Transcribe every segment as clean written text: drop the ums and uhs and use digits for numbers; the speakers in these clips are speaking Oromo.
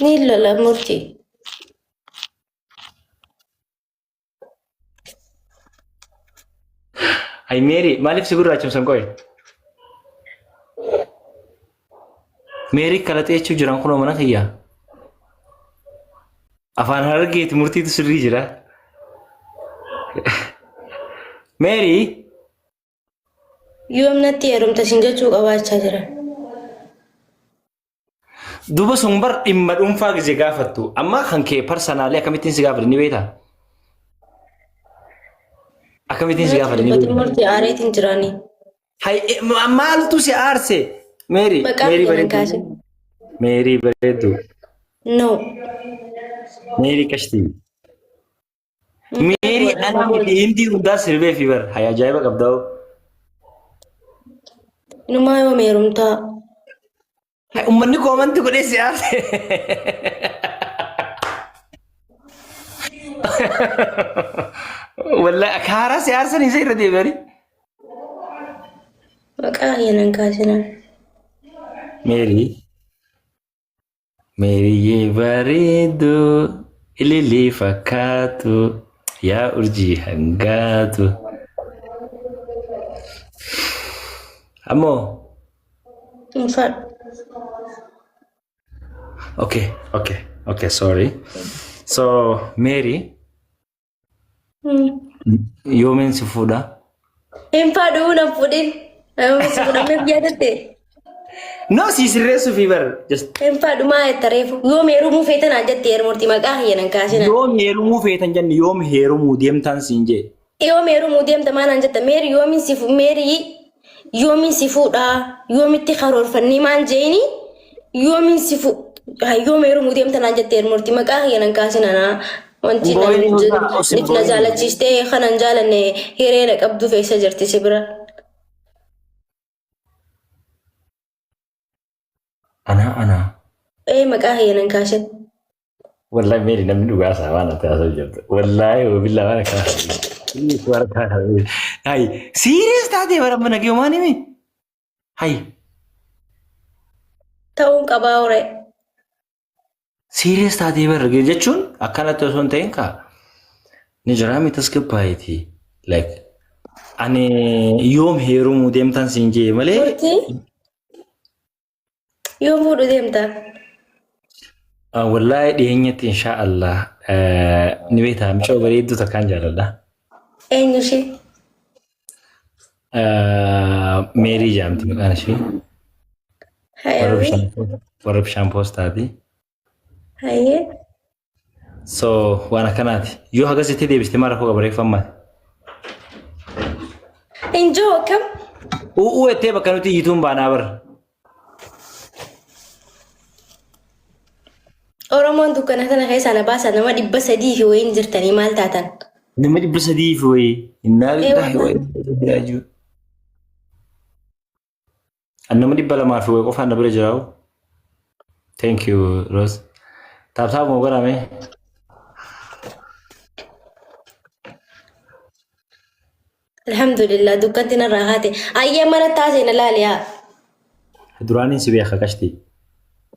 Ni lola murtii. Ay Meerii maaliif si gurraachomsan qoy? Meerii kalaxee jechuu jiran kunoo mana kiyya. Afaan Harargeeti murtiitu sirrii jira. Meerii Yoom natti heerumta sin jechuu qabaachaa jira. Duuba sun bar dhimma dhuunfaa gizee gaafattu. Amma kan kee parsanaalii akkamittiin si gaafate ni beektaa? Akkamittiin si gaafate ni Dubbatin beektaa? murtii aareetiin jiraanii. Hay, maaltu si aarse? Meerii, Maqaa Meerii kiyya nan bareedduu. kaasin. Meerii bareedduu. No. Meerii qashtii. Meerii anaa miti hindii hundaa sirbee fi bar. Hay ajaa'iba qabdaa hoo. Inumaa yoom heerumtaa? Hay uummanni koomanti godhee si aarse. Wallahi akka haaraa si aarsan isa irra deebi'anii. Maqaa kiyya nan kaasinaa. Meerii. Meeriyyee bareedduu ililii fakkaatu yaa urjii hangaatu. Ammoo Ulfaadhu. okay okay okay sorry. So Mary Yoomiin si fuudha? Hin fadhuu na fuudhin. Nama si fuudhamee guyyaa jette. No si sirreessuu fi bar. Just Hin fadhu maa jetta reefu. Yoom heerumuu feeta naan jette heerumurti maqaa kiyya nan kaasina. yoom heerumuu feetan jenne yoom heerumuu deemtaan siin jee. Yoom heerumuu deemta maa naan jetta meeri yoomiin si meerii yoomiin si fuudhaa yoomitti karoorfannee maan jeeni yoomiin si fu yoom heerumuu deemta naan jette heerumurti maqaa kiyya nan kaasina naa. Wanti Hin boo'in Roozaa, os hin na boo'in. jaalachiistee kanan jaalanne hiree na qabduuf eessa jirti si bira. Anaa anaa. Ee maqaa kiyya nan kaasin. Wallahi meeri namni dhugaa isaa waan ati haasa'u jirtu. Wallahi wabillaa waan akka haasa'u. Hayi siiriis taatee bara mana kee homaan himi. Hayi Ta'uun qabaa horee. Serious taatee barra jechuun akkanatti osoo hin ta'in kaa ni jiraa mi tasgabbaa'eeti. Like ani yoom heerumuu deemtan siin jee malee Murtii yoom fuudhu deemta? Wallaahi dhiyeenyatti inshaa Allah ni beektaa mucoo bareedduu takkaan jaaladha. Eenyu ishee? Meerii jedhamti maqaan ishee. Warra Hayawi. bishaan warra bishaan poostaati. Hayyee. So waan akkanaati. Yoo hagas itti deebiste maal rakkoo qaba reeffa ammaati. Injoo akkam? U'uu ettee bakka nuti iyyituun baanaa bara. Oromoon dukkana sana keessaa na baasa nama 300 fi wayiin jirtanii maal taatan? Nama 300 fi wayii. Innaa lillahi wa innaa ilaihi raaji'uun. An nama 200 fi wayii qofaan na bira jiraa'u. Thank you Rose. Tap tap moo godhame? Alhamdulillah dukkanti narraa haate. Ayyee mana taasee na laali haa. Duraaniin si beeka qashtii.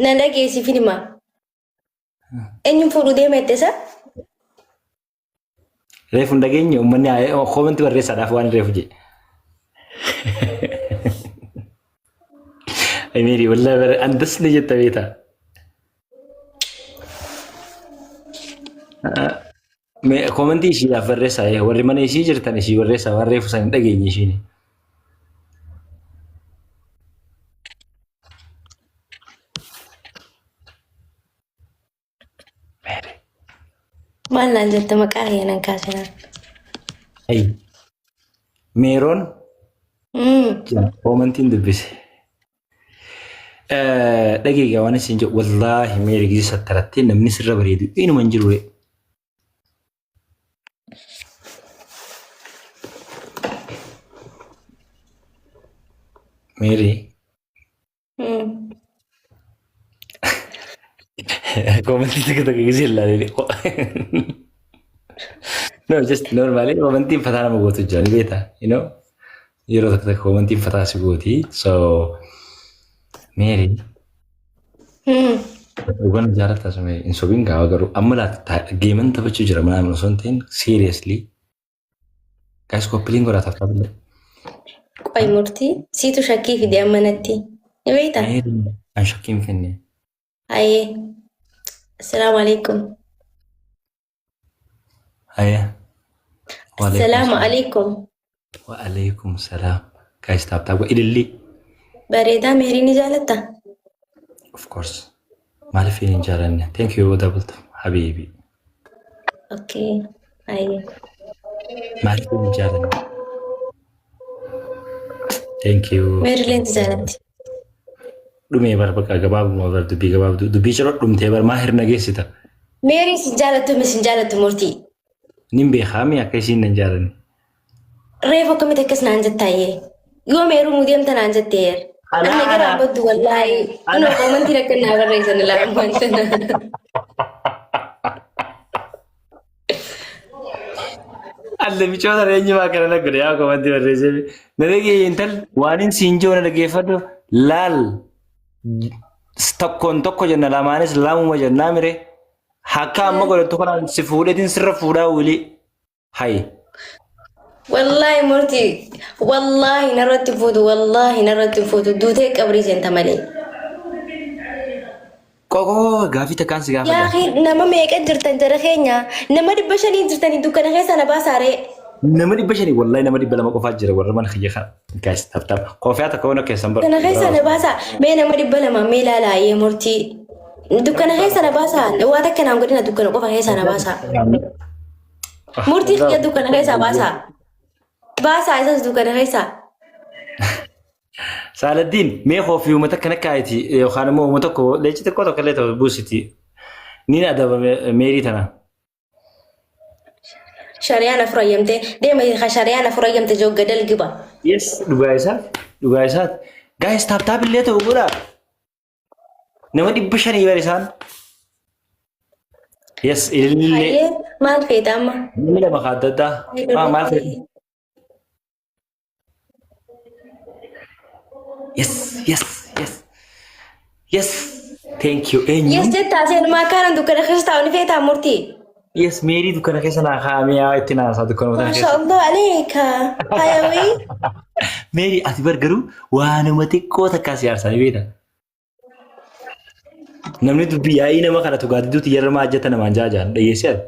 Na dhageessi filma. Eenyuun fuudhu deema jette isa? Reefu hin dhageenye uummanni koomantii barreessaadhaaf waan reefu jedhe. Amiiri wallahi bara andas ni jetta beektaa. Mee koomantii ishiidhaaf barreessaa warri mana ishii jirtan ishii barreessaa waan reefu san hin dhageenye ishiin. Maal naan jette maqaa kee nan kaasinaan. Ayi. Meeroon koomantiin dubbise. Dhageegaa waan isin jedhu wallaahi meeri gizee sattarattee namni sirra bareedu inuma hin jiru. Meeri koomantii tokko tokko gizee ilaalee. No, just normally koomantiin fataa nama gootu jira ni beektaa you know yeroo tokko tokko koomantiin fataa si gooti so Meeri. Dhugaan jaalata sumee hin sobiin gaafa garuu amma laata geeman taphachuu jira mana osoo hin ta'in seriously. Guys, copy link godhaa, tap tap illee. Qoy murtii, siitu shakkii fide amma natti. Ni beektaa? An shakkii hin finne. Hayyee. Assalaamu alaikum. Haya. Assalaamu alaikum. Wa alaikum salaam. Guys, tap tap ililli. Bareedaa, Meerii ni jaalattaa? Of course. Maaliif hin jaalanne? Thank you double habibi. Okay. Hayyee. Maaliif hin jaalanne? Thank you. Meerileen si jaalatti. Dhumee bar, bakka gabaabuma bar, dubbii gabaabduu dubbii ciroo dhumtee bar, maa hirna geessita? Meeriin si jaalattu mi sin jaalattu, murtii? Nin beekaa mi akka isiin nan jaalanne. Reefu akkamitti akkas naan jettaayyee? Yoo meerumuu deemta naan jetteer. Anna gara baddu wallaahi. Kunoo koomantiin akka naa barreessan ilaalu wanta. Alle micoota eenyumaa kana na godhe yaa koomantii barreessee. Na dhagee intal, waan hin siin jiru na dhaggeeffadhu laal, tokkoon tokko jenna, lamaanis lamuma jennaa mire, akka amma godhattu kanaan si fuudheetiin sirra fuudhaa wili hayi. Wallaahi murtii, wallaahi narratti fuutu, wallaahi narratti fuutu, duutee qabrii seenta malee. Qoqoo, gaafii takkaan si Yaa gaafadha. Akhi, nama meeqa jirtan jara keenya? Nama 500 jirtanii, dukkana keessa na baasaaree. Nama 500, wallahi nama 200 qofaa jira warra mana kiyya kana. Guys, tap tap. Koofii takka waan keessan bara. Dukkana keessa na baasaa. Mee nama 200 mee ilaalaa yee murtii. Dukkana keessa na baasaa. Waa takka naan godhina, dukkana qofa keessa na baasaa. Murtii kiyya dukkana keessa baasaa. Baasaa isas dukkana keessa. Saaladdiin, mee koofii uummata akkana kaayiti yookaan immoo uummata tokko leenci xiqqoo tokko illee ta'u buusiti. Niin adaba meerii tana. Shari'aan afur hayyamtee deema, ka shari'aan afur hayyamte joo gadal giba. Yes, dhugaa isaa, dhugaa isaati. Guys, tap tap illee ta'u godhaa. Nama 500 bar isaan. Yes, ilillee. Hayyee, maal feeta amma? Namni lama ka adda addaa. Ah, maal feeta? Yes. Thank you. Eenyu? Yes jettaa seenumaa akkaan dukkana keessa taa'u ni feetaa, murtii? Yes, meerii dukkana keessa naa kaa'amee yaa itti naasaa dukkana kana Masha keessa. Allah aleeka. Hayawii. Meerii, ati bar garuu waanuma xiqqoo takkaa si aarsaa ni beekta. Namni dubbii yaa'ii nama kana tugaadidduutti yeroo maa ajjata namaan jaajaan dhageessee ati.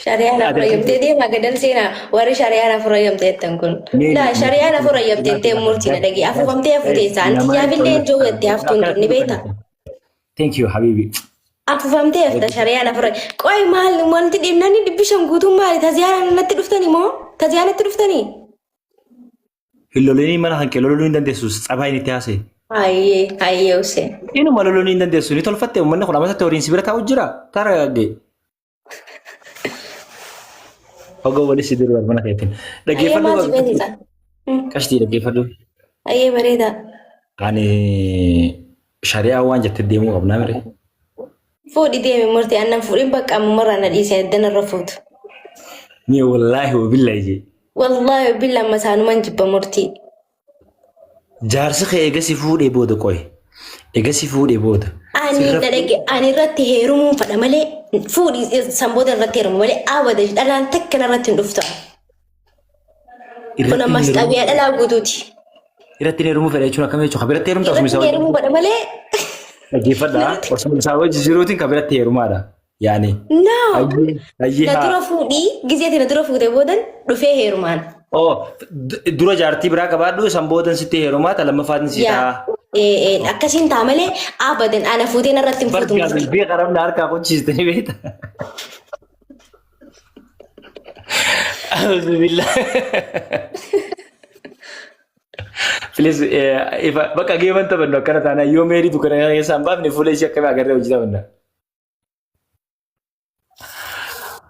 Shari'aan afur hayyamtee deemaa gadal seenaa, warri shari'aan afur hayyamtee jettan kun. Laa, shari'aan afur hayyamtee jettee murtii na dhagee afuufamtee hafuuteessa. Anti yaafillee hin jiru jettee haftuun tun ni beekta. Thank you habibi. Afuufamtee hafta shari'aan afur. Qoy, maal wanti dhibnani 500 guutuun maali? Taziyaana natti dhuftanii moo? Taziyaana natti dhuftanii? Hin lolinii, mana kan kee loluu hin dandeessu, tsabaa inni itti haasa'e. Hayyee, hayyee Hussein. Inuma loluu hin dandeessu, ni tolfatte, uummanni kun amatatti horiin si bira taa'u jira. Tara gagge. Hogga wali si diru mana keetiin. Hayyee, Dhaggeeffadhu. Maal si beeksisa? Qashtii, dhaggeeffadhu. Hayyee, bareeda. Ani shari'aa waan jette deemuu qabnaa mire. Fuudhi deemi murtii, annan fuudhin, bakka ammumarraa na dhiisee addanarra fuutu. Ni wallaahi wabillahi jee. Wallaahi billa amma isaanuman jibba, murtii. Jaarsi kee eegasi fuudhee booda, qoy. Eegasi fuudhee booda. Ani Sirra dhadhage, ani irratti heerumuun fadha malee, fuudhi san booda irratti heerumu malee, abada dhalaan takka irratti hin dhuftu. Kun ammas xabiyaa dhalaa guutuuti. Irratti heerumuu fedha jechuun akkam jechuudha? Biratti heerumta osuma Irratti isaa wajjin. heerumuu fadha malee. Dhaggeeffadha. Osuma isaa wajjin jiruutiin kan biratti heerumaadha. Yaani. No. Hayyee hayyee Na haa. dura fuudhii, gizeeti na dura fuute boodan dhufee heerumaan. Oh, dura jaartii biraa qabaadhu, san boodan sitti heerumaa, ta lammaffaatiin si Yaa. ta'a. Akkasiin ta'a malee abadan ana fuutee narratti hin fuutu, Bargaa murtii. bilbii qaramna harkaa qochisiiste ni beekta. Auzubillah. Please, ifa bakka geeman taphannu akkana taanaan, yoo meerii dukkana keessaa hin baafne, fuula ishee akkamii agarree hojii taphanna.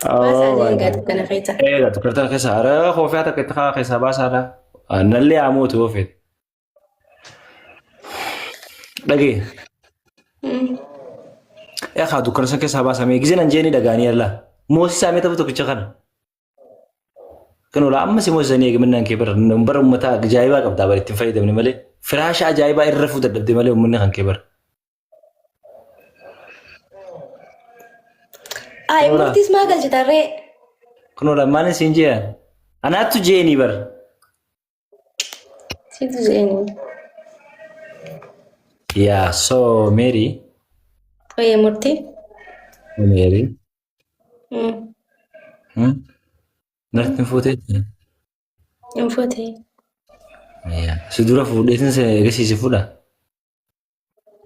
Baasaa Oh my deegaa God. dukkana keessa. Dukkana keessa hara koofii takka itti kaa keessaa baasaadha. Nallee haa mootu yoo feete. Dhagee. Yaa dukkana san keessaa baasamee giseen anjeeni dhagaanii yallaa. Moosisaa mee tapha tokkicha kana. Kan oolaa amma si moosisanii eegamannaan kee bara bara uummata ajaa'ibaa qabdaa bara ittiin fayyadamne malee. Firaasha ajaa'ibaa irra fuuta dadhabde malee uummanni kan kee bara. Ay Kunoo murtiis maa galchitarree? Kunoo lammaan siin jee. Anaattu jeenii bar. Situ jeeni. Yaa so Mary. Oye murtii. Mary. Mm. Hmm? Natti hin fuuteetti. Hin fuutee. Yaa. Si dura fuudheetin si eegasiisi fuudha.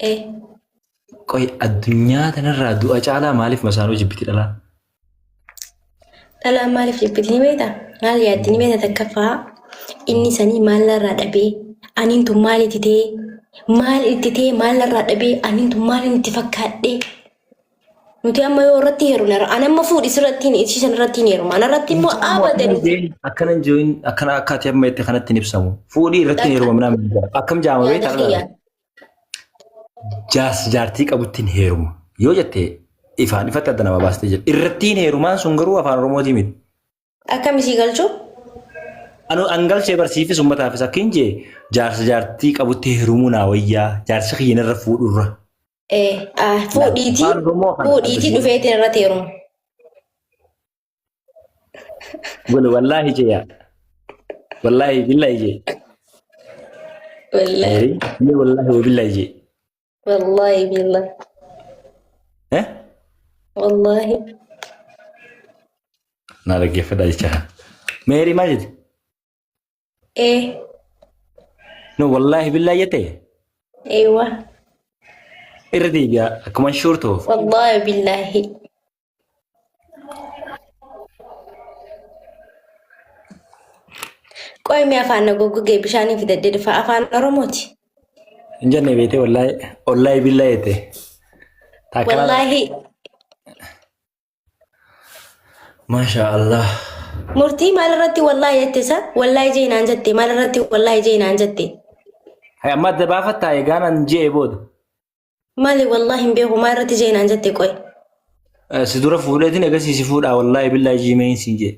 Ee. Qoy addunyaa tanarraa du'a caalaa maaliif masaanuu jibbiti dhalaan? Dhalaan maaliif jibbiti ni beektaa? Maal yaaddi ni beektaa takkaffaa inni sanii maal narraa dhabee aniin tun maal itti ta'ee maal itti ta'ee maal narraa dhabee aniin tun maal itti fakkaadhee Nuti amma yoo irratti heerumne an amma fuudhi sirratti hin ishii san irratti hin heeruma. Ana irratti immoo abadan. Akkana hin jiruun akkana akka ati amma itti kanatti hin ibsamu. Fuudhii irratti hin heeruma minaa minaa. Akkam jaama Yaada beektaa? kiyya. Jaas jaartii qabutti hin heeruma. Yoo jette ifaan ifatti adda nama baastee jira. Irratti hin heerumaan sun garuu afaan Oromootii miti. Akkam isii galchu? Anu an galchee barsiifis uummataafis akka hin jee jaarsa jaartii qabutti heerumuu naa wayyaa jaarsi kiyya narra fuudhurra. Eh, ah, fuudhiitii Afaan Oromoo kana fuudhiitii dhufeetiin irratti heeruma. Wal wallaahi jee yaa. Wallaahi billahi jee. Wallaahi. Mee wallaahi wa billahi jee. Wallaahi billahi. Eh? Wallaahi. Naa dhaggeeffadhaa jecha. Meerii maal jette? Ee. No wallaahi billahi jette? Eewa. Irra deebi'aa akkuma shuur ta'uuf. Wallaahi billahi. Qoy mee afaan na goggogee bishaanii fidadhee dhufa afaan Oromooti. Hin jenne beetee wallaahi wallaahi billahi jette. Taakkanaa. Wallaahi Maasha Allah. Murtii maal irratti wallaahi jette isa wallaahi jee naan jette maal irratti wallaahi jee naan jette. Hay amma adda baafattaa egaa naan je'e booda. Maali wallaahi hin beeku maal irratti jee naan jette qoy. Si dura fuudheetiin egasii si fuudhaa wallaahi billaahi jiimeen siin jee.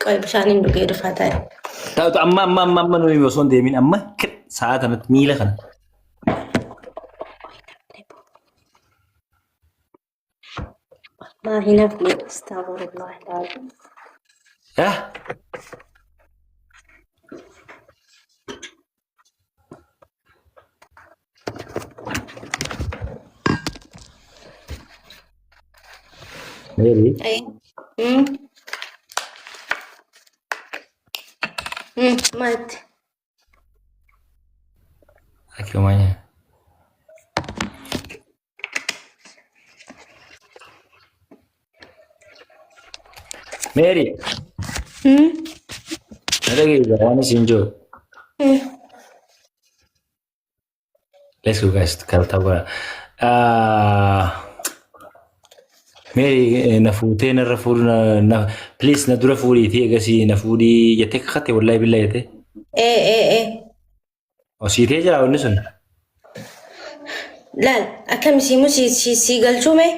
Qoy bishaan hin dhugee dhufaa taa'e. Ta'utu amma amma amma amma nuyi osoo hin deemin amma sa'a kanatti miila kana. Wallaahi nafni astaghfirullah alazim. Yaa Meeri Ay. Mm. Mm, maalitti? Akkiumanya. Meeri Mm. na dhageessa waan isin jiru. Mm. Let's go guys. Kalta godha. Meeri na fuutee narra fuudhu na please na dura fuudhiitii egasii na fuudhii jettee kakatte wallahi billahi jettee. Ee ee ee. Osiitee jira wanni sun. Laal akkam isiimu si si si galchuu mee?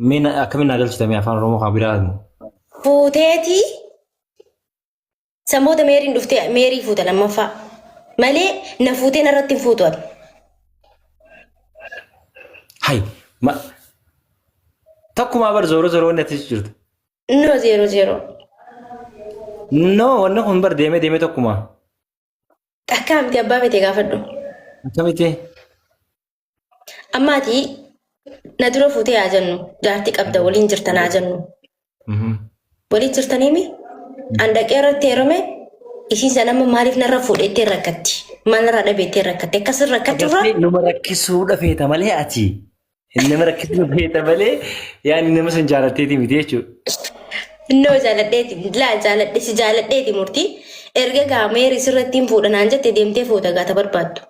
Mee akkamiin naa galchitame afaan Oromoo kan biraa immoo. Fuuteetii San booda meeriin dhuftee meerii fuuta lammaffaa. Malee na fuutee narratti hin fuutu ati. Hay ma takkumaa bar zooro zooro wanni ati jirtu. No zeero zeero. No wanni kun bar deemee deemee tokkuma. Akkaa miti abbaa fete gaafadhu. Akkamitti? Amma ati na dura fuutee haa jennu jaartii qabda waliin jirtan haa jennu. Waliin jirtaniimi an dhaqee irratti heerume isiin sana amma maaliif narra fuudheettee rakkatti? Maal narraa dhabeettee rakkatti? Akkas rakkachurra Agartee nama rakkisuu dhafeeta malee ati. Nama rakkisuu feeta malee yaani nama san jaalatteeti miti jechuudha. No jaaladheeti laa jaaladhe si jaaladheeti murtii erga gaa meeri sirratti hin fuudha naan jette deemtee fuuta gaata barbaaddu.